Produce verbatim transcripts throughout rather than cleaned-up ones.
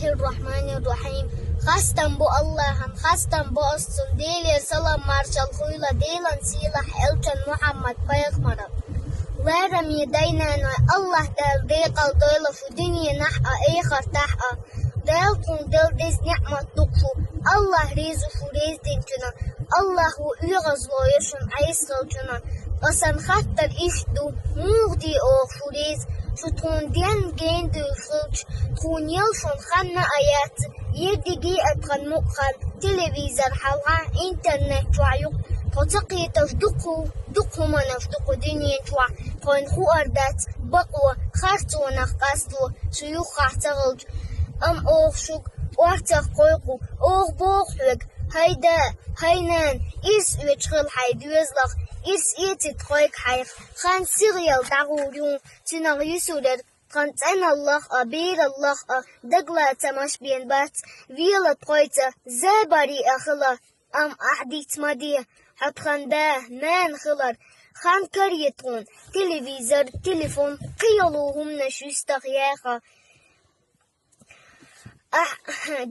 الرحمن الرحيم. Хастам бу Аллахьан, хастам бу Оцун, Делера салам-маршал хуйла Делан сийлахь элчан Мухьаммад пайхамара. Лараме дайнаной, Аллахь Дала декъал дойла фу дуьненахь а, эхартахь а. Дала тхуна делла деза неӀмат ду-кх фу, Аллахь реза фу реза динчунна, Аллахь ву оьгӀазло йо шуна Ӏеса хилчунна. Ткъа сан хаттар иштта ду: муха де оха фу реза, шу тхуна денна гена дуьйш хилча, тхуна елшун хан а яц, ерриге а тхан мукъа хан телевизор хьалха, интернет чохь юкъа, тхо ца кхеташ дукха, дукха хӀуманаш ду кху дуьнен чохь, тхойна хуур дац бакъо, харцонах къасто, шу юххехь ца хилча. Амма оха шуьга орцах кхойкху, оха боху хьоьга: хӀай да, хӀай нана, ирс оьцуш хила хьайн доьзалх, ирс эцийта кхойкху хьайх, хан сихъел дӀагӀур ю, цуьнах юьсур яра, тхан цӀеналлах а, бераллах а дагалацамаш бен бац, вела тхойца забаре а хила, амма ахь диц ма де, хьо тхан да, нана хилар, хан каре тхуна, телевизор, телефон, кхин йолу хӀуманаш юьстах яха. Ахь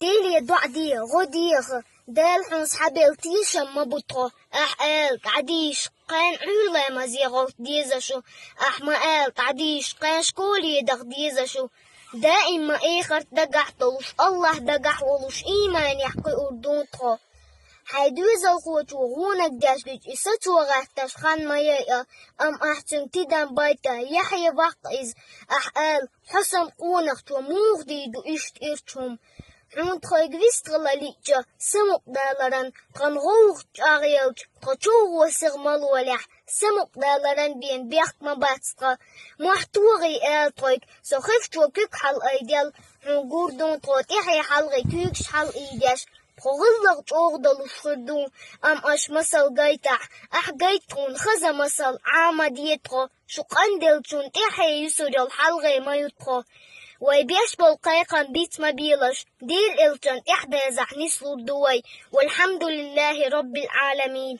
Деле доӀа де, гӀо деха, Дала хьуна схьабелла тешам ма бу тхо. Ахь ала дӀадийша, кхана Ӏуьйрламазе гӀовта деза шу. Ахь ма ала дӀадийша, кхана школе даха деза шу. Даимма эхарт дагахь долуш, Аллахь дагахь волуш, ийманехь кхуьур ду тхо. Хьайн доьзалхочо гӀонах деш гича, и сацо гӀатташ хан ма яйа, амма ахь цуьнга тидам байта, яхье ваккха иза. Ахь ала: хьо сан къонахчо, муха дийр ду иштта ирча хӀума? Хьуна тхойга вистхила лиъча, самукъадаларан, тхан гӀовгӀа чӀагӀъелча, тхо чӀогӀа сиха ма лолехь, самукъадаларан бен бехк ма бац тхан. Мохь тогӀий ала тхойга, со хевчо куьг хьалаайделла, хьуна гур ду тхо тӀаьхье хьалхе куьйгаш хьалаайдеш. Тхо гӀиллакх чӀогӀа долуш хир ду, амма аша масал гайтахь, ахь гайта тхуна хаза масал, Ӏама де тхо, шу къанделлачунна тӀаьхье юьсур йолу хьалхе ма ю тхо. Вай беш болу кхайкхам биц ма белаш, Делан элчанна тӀаьхьабазахь нислур ду вай. والحمد لله رب العالمين.